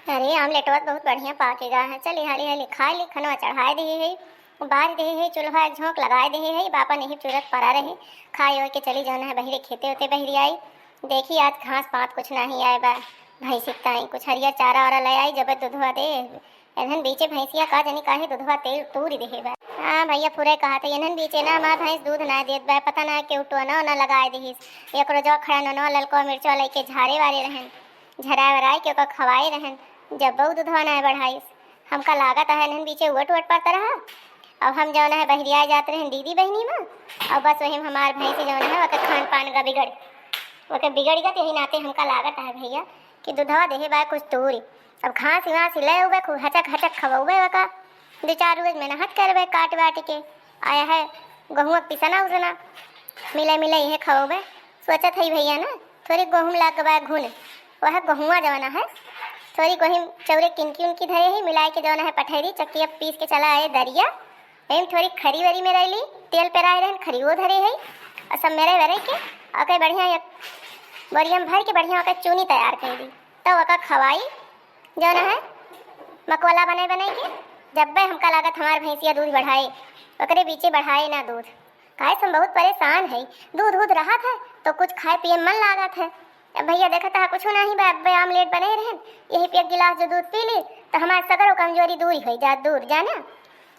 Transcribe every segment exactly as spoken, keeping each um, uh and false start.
अरे, आमलेटवा त बहुत बढ़िया पाके गा है। चली, हाली हाली खाइ ली, खनवा चढ़ाइ देहे है, बार देहे है, चूल्हा एक झोंक लगाइ देहे है, बापन यही चूरत परा रहे, खाइ ओइ के चली जौन है बहिरे खेते ओते बहिरे आई। देखी, आज घास पात कुछ नाहीं आए बा, भैंसी के ताई कुछ हरियर चारा वारा ले आई, जब दुधवा दे। एनहन बीचे भैंसिया का जनी काहे दुधवा तेल तूरी देहे बा। हाँ भैया, फुरे कहा थे, एनहन बीचे ना हमार भैंस दूध ना देत बा, पता ना केहू टोना ओना लगाइ दिहिस। एकरो जो खड़ा नोनवा ललको मिर्चवा लइके झारे वारे रहन, झराए वराए के ओका खवाए रहन, जब बहू दुधवा ना बढ़ाइस। हमका लागत है एनहन बीचे उवट उवट पड़ता रहा। अब हम जौन है बहिरिया जात रहन दीदी बहिनी में, और बस वही में हमार भैंस जौन है ओकर खान पान का बिगड़, ओकर बिगड़ गत, यही नाते हमका लागत है भैया कि दुधवा देहे बा कुछ तूरी। अब घास वास ले उबे, खूब हचक हचक खवउबे ओका, दो चार रोज मेहनत करबे काट वाट के। आया है गहुआ पिसना उसना, मिले मिले इहे खवउबे। सोचत हई भैया ना, थोरी गहूम लाग बा घुन, वह गहुआ जवना है, थोरी गहिम चौरे किनकी उनकी धरे है, मिलाइ के जवना है पठैरी चक्की अब पीस के चला आए दरिया। एम थोरी खरी वरी में रहली, तेल पेराए रहन, खरी वो धरे है, और सब मेरे वरे के, ओके बढ़िया एक बोरिया में भर के बढ़िया ओके चूनी तैयार कर दी, तो ओका खवाई जौन है मकोला बने बने के। जब्बे हमका लागत हमार भैंसिया दूध बढ़ाए, ओकरे बीचे बढ़ाए ना दूध, काहे से हम बहुत परेशान है। दूध दूध रहत है तो कुछ खाए पिए मन लागत है। अब भैया देखत है कुछ नहीं बा, अब्बे आमलेट बने रहन, यही पे एक गिलास जो दूध पी ली तो हमार सगरो कमजोरी दूर हो जात दूर जाना।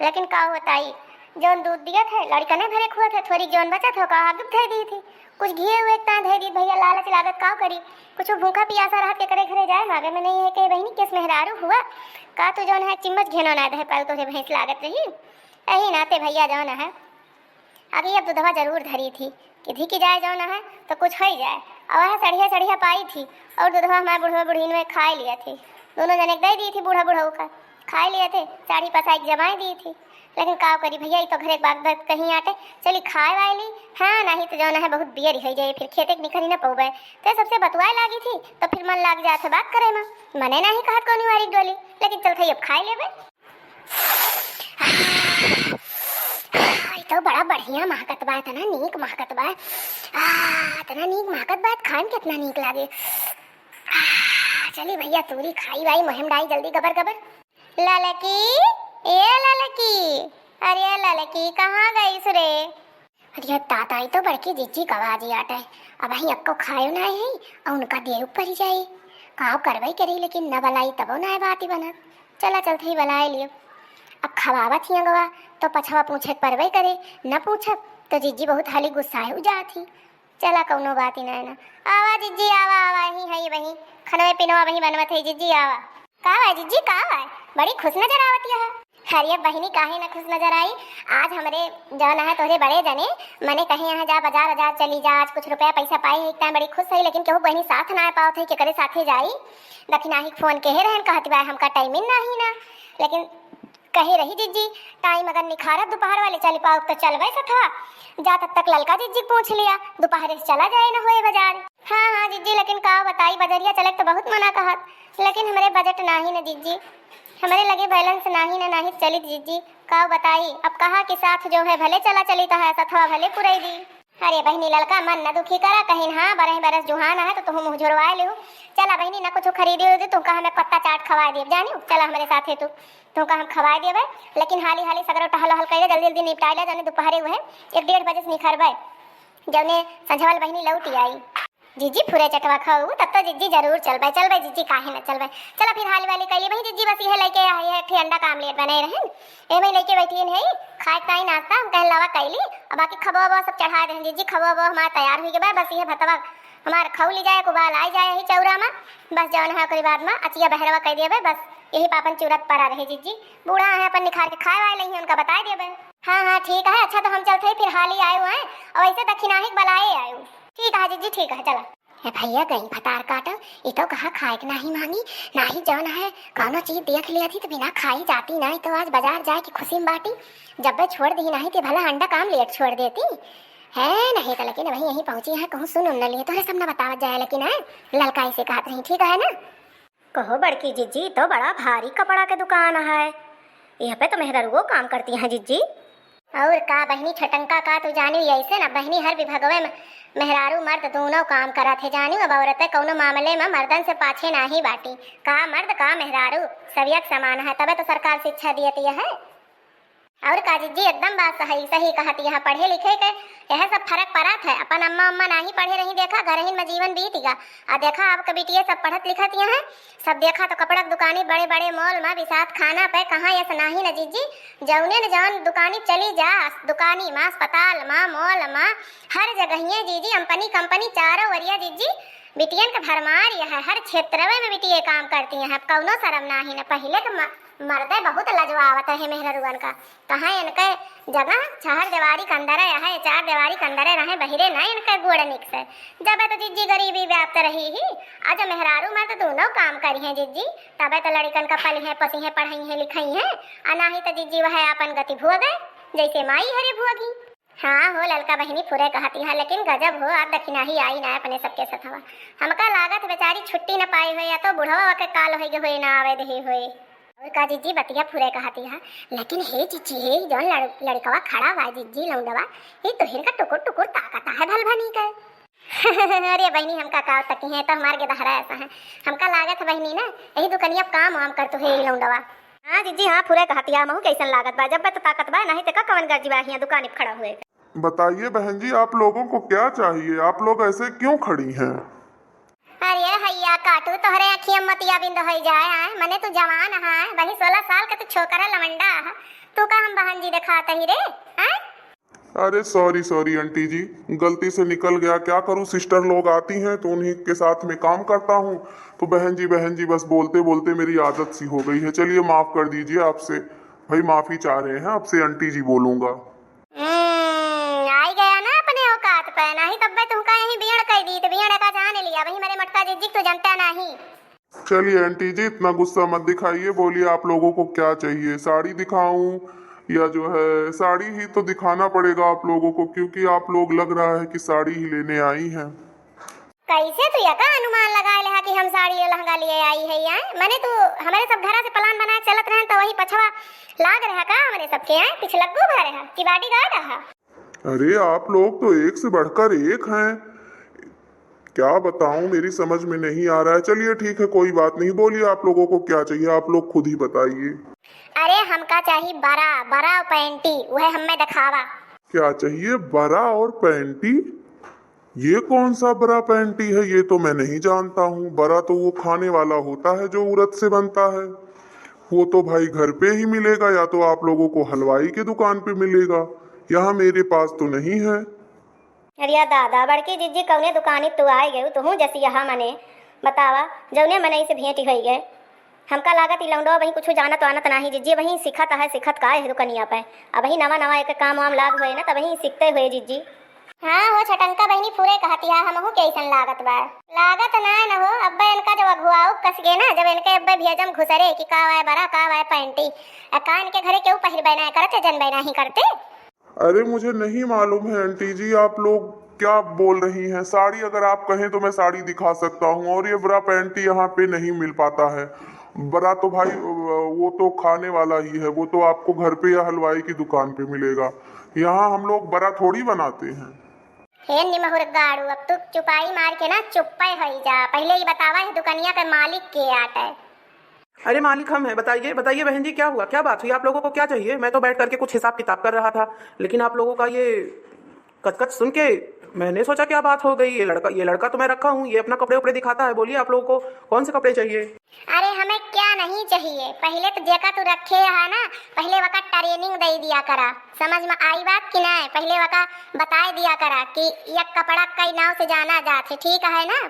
लेकिन का बताई, जौन दूध दियत है लड़कने भरे खुअत है, थोड़ी जौन बचत हो का आगे धर दी थी, कुछ घिए हुए एक तान धर दी। भैया लालच लागत का करी, कुछ भूखा पियासा रहत के करे घरे जाए मागे में नहीं है के बहिनी केस मेहरारू हुआ का, तू जौन है चिम्मच घेनो ना दे पाऊ तोहरे भैंस लागत रही। यही नाते भैया जौन है आगे अब दुधवा जरूर धरी थी कि धिकी जाए जौन है तो कुछ हो ही जाए। और वह सड़िया सड़िया पाई थी और दुधवा हमारे बुढ़वा बुढ़ीन में खाए लिया थी, दोनों जने दे दी थी बूढ़ा बुढ़ऊ का, खाए लिया थे, साड़ी पसाई के जमाए दी थी। लेकिन का करी भैया, ई तो घरे बात बात कहीं आटे, चली खाए वाए ली। हाँ, नहीं तो जौन है बहुत बियर हो जाए, फिर खेते के निकल ही ना पौबे। तो सबसे बतुआए लागी थी तो फिर मन लाग जात है बात करे में। मने नहीं कहत कौनी वारी डोली, लेकिन चल थई अब खाए लेबे। आ, ई तो बड़ा बढ़िया महकत बा, इतना नीक महकत बा। आ, इतना नीक महकत बा, खाए में कितना नीक लागे। आ, चली भैया, तूरी खाई वाई, मुँह में डाई जल्दी गबर गबर। ललकी, ए ललकी, अरे ललकी, कहाँ गईस रे? अरे दादा, ई तो बड़की जिज्जी क आवाज ही आटे। अबहीं अक्को खायो नाहीं है, और उनका देउ परी जाई। काव करबे करी, लेकिन न बलाई तबो नाहीं बाती बनत। चला चलत ही बलाए लियो। अब खवावत ही अगवा, तो पछवा पूछे के परबे करे, न पूछब तो जिज्जी बहुत हाली गुस्साए जात ही। चला कौनो बात ही नाहीं ना। आवा जिज्जी, आवा, आवा, यहीं है वहीं। खनवे पिनवा वहीं बनवत है जिज्जी, आवा। का बा जिज्जी, का बा? बड़ी खुश नजर आवत यह। अरे बहिनी, काहे न खुश नजर आई? आज हमरे जौन है तोहरे बड़े जने मने कहे यहाँ जा, बाजार बाजार चली जा, आज कुछ रुपया पैसा पाए है, एक टाइम बड़ी खुश है, लेकिन केहू बहिनी साथ ना आ पावत है, केकरे साथे जाई? दखिनाही फोन केहे रहन, कहत बा हमका टाइमिंग नाही ना, लेकिन कहे रही जिज्जी, टाइम अगर निखारत दोपहर वाले चल पाओ तो चलबे सथवा। जा तब तक ललका जिज्जी के पूछ लिया, दोपहरे से चला जाए न होए बाजार। हाँ, हाँ जिज्जी, लेकिन का बताई, बजरिया चले के तो बहुत मना कहत, लेकिन हमरे बजट नाही न जिज्जी, हमरे लगे बैलेंस नाही न, नाही चलित जिज्जी। का बताई, अब कहा कि साथ जो है भले चला चलित है, सथवा भले पुरई दी। अरे बहिनी, ललका मन न दुखी करा, कहिन हाँ, बरह बरस जुहान है तो तुहू मुँह झुरवाए लेहू। चला बहिनी, न कुछ खरीदी उरीदी, तुमका हम एक पत्ता चाट खवाए देब, जानियो, चला हमरे साथे तू, तुमका हम खवाए देबे। लेकिन हाली हाली सगरो टहल वहल कइले, जल्दी जल्दी निपटाए ले, जौने दोपहरे उहे एक डेढ़ बजे से निखरबे, जौने संझवल बहिनी लौटी आई। जिज्जी फुरे चटवा खाऊ, तब तो जिज्जी जरूर चलबे, चलबे जिज्जी, काहे न चलबे। चला फिर हाली वाली कइली बहिनी, जिज्जी बस इहे लइके आई है, एक ठे अंडा का आमलेट बनाए रहन, एमे लइके बैठी है, खाए ताई नाश्ता हम कहन लावा कइली, अब बाकी खबवा बवा सब चढ़ा देहन जिज्जी, खबवा बवा हमार तैयार हुई के बा, बस इहे भतवा हमार खऊ ली जाए, उबाल आई जाए यही चौरा में, बस जौन है ओकरी बाद में अचिया बहरवा कइ देबे, बस यही पापन चूरत परा रहे जिज्जी। बूढ़ा है अपन निखार के खाए वाए लइहे, उनका बताए देबे। हाँ, हाँ, ठीक है, अच्छा तो हम चलत है फिर हाली आए हुए हैं, और ऐसे दखिनाही के बलाए आए। ठीक है जिज्जी, ठीक है, चला। ए भैया, गई भतार काटो, ई तो कहा खाए के नाही मांगी, नाही जौन है कौनो चीज देख लिया थी तो बिना खाई जाती, नाही तो आज बाजार जाए के खुशी में बाटी। जब वे छोड़ दी नाही ते भला अंडा का आमलेट छोड़ देती है, नहीं तो लेकिन वही यहीं पहुंची है, कहूँ सुन उन न लिए, तोहरे सब न बतावत जाए, लेकिन है ललकाई से कहत रही, ठीक है ना? कहो बड़की जिज्जी, तो बड़ा भारी कपड़ा के दुकान है, यह पे तो मेहररुओ काम करती हैं जिज्जी। और का बहिनी छोटंका का तू जानी, ऐसे ना बहिनी हर विभागवे में मेहरारू मर्द दूनौ काम करत है, जानिउ, अब औरतें कउनो मामले मा मर्दन से पाछे नाहीं बाटी। का मर्द का मेहरारू, सब एक समान है, तबे तो सरकार शिक्षा दियत है। और का जिज्जी, एकदम बात सही, सही कहत यह, पढ़े लिखे के यह सब फरक परत है। अपन अम्मा अम्मा नाहीं पढ़े रही, देखा घरहिन मा जीवन बीत गा। आ देखा अब के बिटिये सब पढ़त लिखत यह है, सब देखा तो कपड़ा के दुकानी, बड़े बड़े मॉल मा, बिसात खाना पे, कहाँ यस नाहीं न जिज्जी। जौने न जौन दुकानी चली जा, दुकानी मा, अस्पताल मा, मॉल मा, हर जगहिये जिज्जी, कंपनी कंपनी चारों ओरिया जिज्जी। बिटियन के भरमार यह है, हर क्षेत्रवे में बिटिये काम करती हैं। अब कउनो शरम नाहीं न, पहिले के म-, मर्दे बहुत लजवावत है मेहररुअन का। कहाँ इनके जगह, चार देवारी के अंदरे है, चार देवारी के अंदरे रहे, बहिरे न इनके गोड़ निक से। जब तो जिज्जी गरीबी व्याप्त रही ही, आ जब मेहरारू मर्द दूनौ काम करी हैं जिज्जी, तबे तो लड़िकन का पली हैं, पोसी हैं, पढ़ई हैं, लिखई हैं, आ नाहीं तो जिज्जी वह आपन गति भोगे, जैसे माई हरे भोगी। हाँ हो ललका बहिनी, फुरे कहती है, लेकिन गजब हो, आप दखिनाही आई ना अपने सबके सथवा। हमका लागत बेचारी छुट्टी न पाई होए, या तो बुढ़वा के काल होई गए होए, ना आवे देही होए। और का जिज्जी, बतिया फुरे कहती है, लेकिन हे जिज्जी, हे जौन लड़-, लड़कवा खड़ा बा जिज्जी, लौंडवा, ये तोहिन का टुकुर टुकुर ताकत है भलभनी के। अरे बहिनी, हमका का तकी है, तो हमार के दहरा ऐसा है। हमका लागत है बहिनी ना, यही दुकनिया पे काम वाम करतु है ये लौंडवा। हाँ जिज्जी, हाँ, फुरे कहतिया, महू कैसन लागत बा, जब बे तो ताकत बा, नहीं ते का कवन गर्जी बा हियां दुकान पे खड़ा हुए। बताइए बहन जी, आप लोगों को क्या चाहिए? आप लोग ऐसे क्यों खड़ी हैं? अरे हैया काटू, तोहरे अखिया मोतिया बिंद होई जाए, आए, मने तू जवान है, वही सोलह साल के तू छोकरा लवंडा है, तू का हम बहन जी दिखात ही रे, हैं? अरे सॉरी सॉरी आंटी जी, गलती से निकल गया। क्या करूँ, सिस्टर लोग आती हैं तो उन्हीं के साथ में काम करता हूँ, तो बहन जी बहन जी बस बोलते बोलते मेरी आदत सी हो गई है। चलिए माफ़ कर दीजिए, आपसे भाई माफ़ी चाह रहे हैं, आपसे आंटी जी बोलूँगा। हम्म, आई गया ना अपने औकात पे, नहीं तब मैं तुमका यहीं बियड़ कह दी, तो बियड़ का जान लिया, वही मेरे मटका जिज्जी तू जनता नहीं। चलिए आंटी जी, इतना गुस्सा मत दिखाइए, बोलिए आप लोगों को क्या चाहिए, साड़ी दिखाऊं या जो है, साड़ी ही तो दिखाना पड़ेगा आप लोगों को, क्योंकि आप लोग लग रहा है कि साड़ी ही लेने आई हैं। कैसे तू यका अनुमान लगा लेहा कि हम साड़ी या लहंगा लिए आई है? आए, मने तू हमारे सब घरा से प्लान बना के चलत रहे तो वही पछवा लाग रहा का हमारे सबके? आए, पिछलग्गू भा रहा कि बॉडीगार्ड रहा? अरे आप लोग तो एक से बढ़कर एक हैं, क्या बताऊं, मेरी समझ में नहीं आ रहा है। चलिए ठीक है, कोई बात नहीं, बोलिए आप लोगों को क्या चाहिए, आप लोग खुद ही बताइए। अरे हमका चाहिए बरा, बरा पैंटी, वह हमें दिखावा। क्या चाहिए, बरा और पैंटी? ये कौन सा बरा पैंटी है, ये तो मैं नहीं जानता हूँ। बरा तो वो खाने वाला होता है जो उड़द से बनता है, वो तो भाई घर पे ही मिलेगा या तो आप लोगों को हलवाई के दुकान पे मिलेगा, यहाँ मेरे पास तो नहीं है। अरे दादा, बड़की जिज्जी कौने दुकानी तू आए गयू, तुहूँ जसी यहाँ मने बतावा, जौने मनई से भेंटी होई गए। हमका लागत ई लौंडवा वहीं कुछ जानत वानत नाही जिज्जी, वहीं सिखत है, सिखत का है दुकनिया पे। अब वहीं नवा नवा एक काम वाम लाग हुए ना, तब वहीं सीखते हुए जिज्जी। हाँ हो छटंका बहिनी, फुरे कहती है, हमहू के ऐसन लागत बा। लागत ना न हो, अब इनका जब अगुआऊ कस गए ना, जब इनके अब भेजम घुसरे कि का वाय बरा, का वाय पैंटी, आ का इनके घरे केहू पहिरबे ना करते, जनबे नाही करते। अरे मुझे नहीं मालूम है आंटी जी, आप लोग क्या बोल रही हैं। साड़ी अगर आप कहें तो मैं साड़ी दिखा सकता हूँ, और ये ब्रा पैंटी यहाँ पे नहीं मिल पाता है। ब्रा तो भाई वो तो खाने वाला ही है, वो तो आपको घर पे या हलवाई की दुकान पे मिलेगा। यहाँ हम लोग बरा थोड़ी बनाते हैं। हे निमहुर गाड़ू, अब तू चुपाई मार के ना चुप्पे होई जा। पहिले ई बतावा, ए दुकनिया के मालिक के आटे? अरे मालिक हम हैं, बताइए, बताइए बहन जी, क्या हुआ, क्या बात हुई, आप लोगों को क्या चाहिए? मैं तो बैठ करके कुछ हिसाब किताब कर रहा था, लेकिन आप लोगों का ये कचकच सुन के मैंने सोचा क्या बात हो गई, ये लड़का, ये लड़का तो मैं रखा हूँ, ये अपना कपड़े उपड़े दिखाता है। बोलिए आप लोगों को कौन से कपड़े चाहिए? अरे हमें क्या नहीं चाहिए, पहिले तो जेका तू रखे है ना, पहिले वका training दे दिया करा, समझ में आई बात कि नहीं? पहिले वका बताए दिया करा कि ये कपड़ा कई नाव से जाना जात है, ठीक है ना?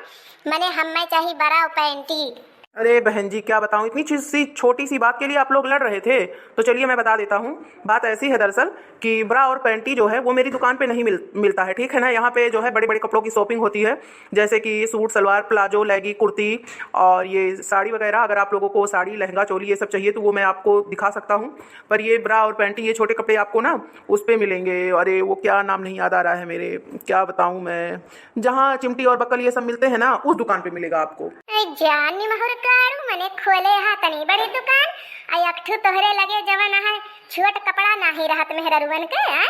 मने हमें चाहिए बरा पैंटी। अरे बहन जी, क्या बताऊँ, इतनी सी छोटी सी बात के लिए आप लोग लड़ रहे थे। तो चलिए मैं बता देता हूँ, बात ऐसी है दरअसल कि ब्रा और पैंटी जो है वो मेरी दुकान पे नहीं मिल, मिलता है, ठीक है ना। यहाँ पे जो है बड़े बड़े कपड़ों की shopping होती है, जैसे कि सूट सलवार, प्लाजो, लेगी, कुर्ती और ये साड़ी वगैरह। अगर आप लोगों को साड़ी, लहंगा, चोली ये सब चाहिए तो वो मैं आपको दिखा सकता हूँ, पर ये ब्रा और पैंटी, ये छोटे कपड़े आपको ना उस पे मिलेंगे। अरे वो क्या नाम नहीं याद आ रहा है मेरे, क्या बताऊँ मैं, जहाँ चिमटी और बक्कल ये सब मिलते हैं ना, उस दुकान पे मिलेगा आपको। अरे जान निमहुर गाड़ू, मने खोले हा तनी बड़ी दुकान, आ एक ठू तोहरे लगे जवन है छोट कपड़ा नाही रहत मेहररुअन के, आय?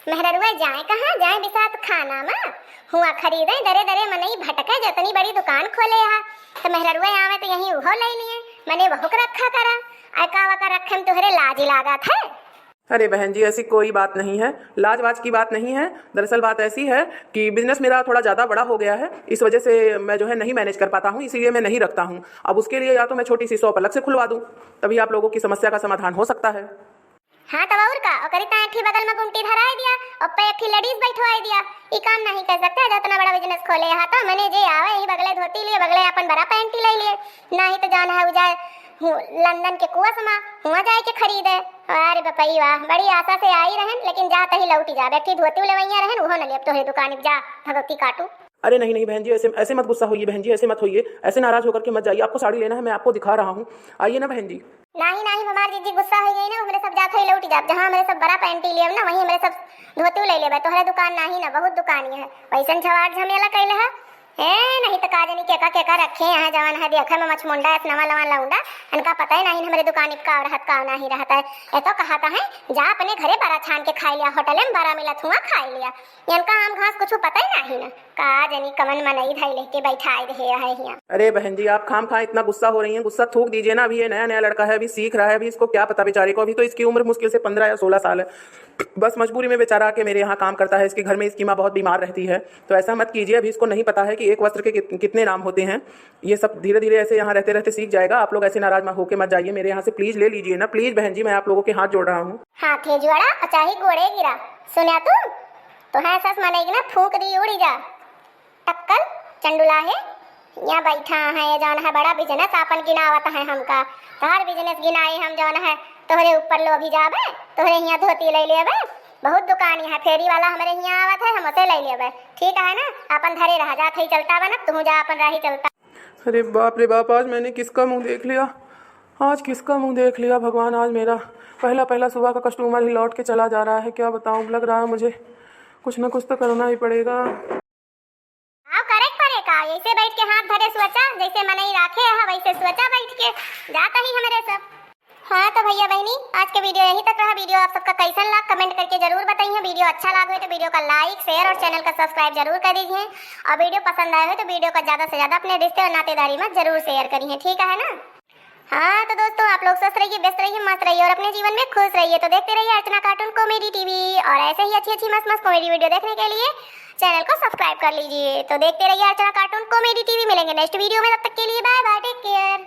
मेहररुआ जाए कहाँ? जाए बिसात खाना मा। हुआ खरीदे, दरे दरे मनई भटके, जतनी बड़ी दुकान खोले हा, तो मेहररुआ आवे तो यहीं उहो ले लिए, मने वहू के रखा करा। आय का वका रखे में तोहरे लाज ही लागत है। अरे बहन जी, ऐसी कोई बात नहीं है, लाज वाज की बात नहीं है। दरअसल बात ऐसी है कि बिजनेस मेरा थोड़ा ज़्यादा बड़ा हो गया है, इस वजह से मैं जो है नहीं मैनेज कर पाता हूँ, इसीलिए मैं नहीं रखता हूँ। अब उसके लिए या तो मैं छोटी सी शॉप अलग से खुलवा दूँ, तभी आप लोगों की समस्या का समाधान हो सकता है। हाँ, तब और का, ओकरी ता एक ठी बगल में गुमटी धराई दिया, ओप्पे एक ठी लेडीज बैठवाई दिया। ई काम नहीं कर सकते, जतना बड़ा बिजनेस खोले हा तो मने जे आवे यही बगले धोती लिए, बगले अपन बड़ा पैंटी ले लिए, नहीं तो जान है उजा हु-, लंदन के कुआ समा हुआ जाए के खरीदे। अरे बपई वाह, बड़ी आशा से आई रहन, लेकिन जा तही लौटी जा, एक ठी धोती लेवैया रहन, उहो न लेब तोहरे दुकान पे, जा भगवती काटू। अरे नहीं नहीं बहन जी, ऐसे ऐसे मत गुस्सा होइए बहन जी, ऐसे मत होइए, ऐसे नाराज होकर के मत जाइए। आपको साड़ी लेना है, मैं आपको दिखा रहा हूँ, आइए ना बहन जी। नाही नाही, हमार जीजी गुस्सा हो गई ना, हमरे सब जात है लौट जाब, जहाँ हमरे सब बड़ा पैंटी लियब ना, वहीं हमरे सब धोती ले लेबे। तोहरे दुकान नाही ना, बहुत दुकान ही है, वैसन झवाड़ झमेला कैले है। ए, नहीं तो का जानी केका केका रखे यहाँ, जवन है देखे में मछमुंडा ऐस नवा लवा लौंडा, इनका पता ही नहीं हमरे दुकान का रहत का नहीं रहत है। ये तो कहा था है, जा अपने घरे बड़ा छान के खाई लिया, होटल में बड़ा मिलत हुआ खाई लिया, इनका आम घास कुछ पता ही नहीं ना। का जानी कवन मनई धई लेके बैठाए रहे है हियां। अरे बहन जी, आप खाम खा इतना गुस्सा हो रही हैं, गुस्सा थूक दीजिए ना। अभी ये नया नया लड़का है, अभी सीख रहा है, अभी इसको क्या पता बेचारे को, अभी तो इसकी उम्र मुश्किल से पन्द्रह या सोलह साल है। बस मजबूरी में बेचारा आके मेरे यहाँ काम करता है। इसके घर में इसकी माँ बहुत बीमार रहती है, तो ऐसा मत कीजिए। अभी इसको नहीं पता है कि एक वस्त्र के कित-, कितने नाम होते हैं। ये सब धीरे धीरे ऐसे यहाँ रहते रहते सीख जाएगा। आप लोग ऐसे नाराज मत होके मत जाइए मेरे यहाँ से, प्लीज ले लीजिए ना, प्लीज बहन जी, मैं आप लोगों के हाथ जोड़ रहा हूँ। हाथे जोड़ा अचाही गोड़े गिरा, सुना तू? तो है सस मनई ना फूंक दी उड़ी जा। टक्कल चंडुला है, यहाँ बैठा है, ये जौन है बड़ा बिजनेस आपन गिनावत है हमका। तोहर बिजनेस गिनाई हम जौन है, तोहरे ऊपर लोभी जाबे, तोहरे हियाँ धोती ले लेबे। बहुत दुकान यहाँ फेरी वाला हमरे हियाँ आवत है, हम उसे ले लेबे। ठीक है ना, अपन धरे रहा, जात ही चलता बना, तू जा अपन राही चलता। अरे बाप रे बाप, आज मैंने किसका मुंह देख लिया, आज किसका मुंह देख लिया भगवान। आज मेरा पहला पहला सुबह का कस्टमर ही लौट के चला जा रहा है। क्या बताऊँ, लग रहा है मुझे कुछ ना कुछ तो करना ही पड़ेगा। आओ, करे के पड़े का? ऐसे बैठ के हाथ धरे सोचा, जैसे मनई राखे है वैसे सोचा बैठ के, जात ही हमरे सब। हाँ तो भैया बहनी, आज के वीडियो यहीं तक रहा। वीडियो आप सबका कैसन लाग, कमेंट करके जरूर बताइए। वीडियो अच्छा लाग हो तो वीडियो का लाइक, शेयर और चैनल का सब्सक्राइब जरूर कर दीजिए। और वीडियो पसंद आए हो तो वीडियो का ज्यादा से ज्यादा अपने रिश्ते और नातेदारी में जरूर शेयर करिए, ठीक है ना? हाँ तो दोस्तों, आप लोग स्वस्थ रहिए, व्यस्त रहिए, मस्त रहिए और अपने जीवन में खुश रहिए। तो देखते रहिए अर्चना कार्टून कॉमेडी टीवी और ऐसे ही अच्छी अच्छी मस्त मस्त कॉमेडी वीडियो देखने के लिए चैनल को सब्सक्राइब कर लीजिए। तो देखते रहिए अर्चना कार्टून कॉमेडी टीवी। मिलेंगे नेक्स्ट वीडियो में, तब तक के लिए बाय बाय, टेक केयर।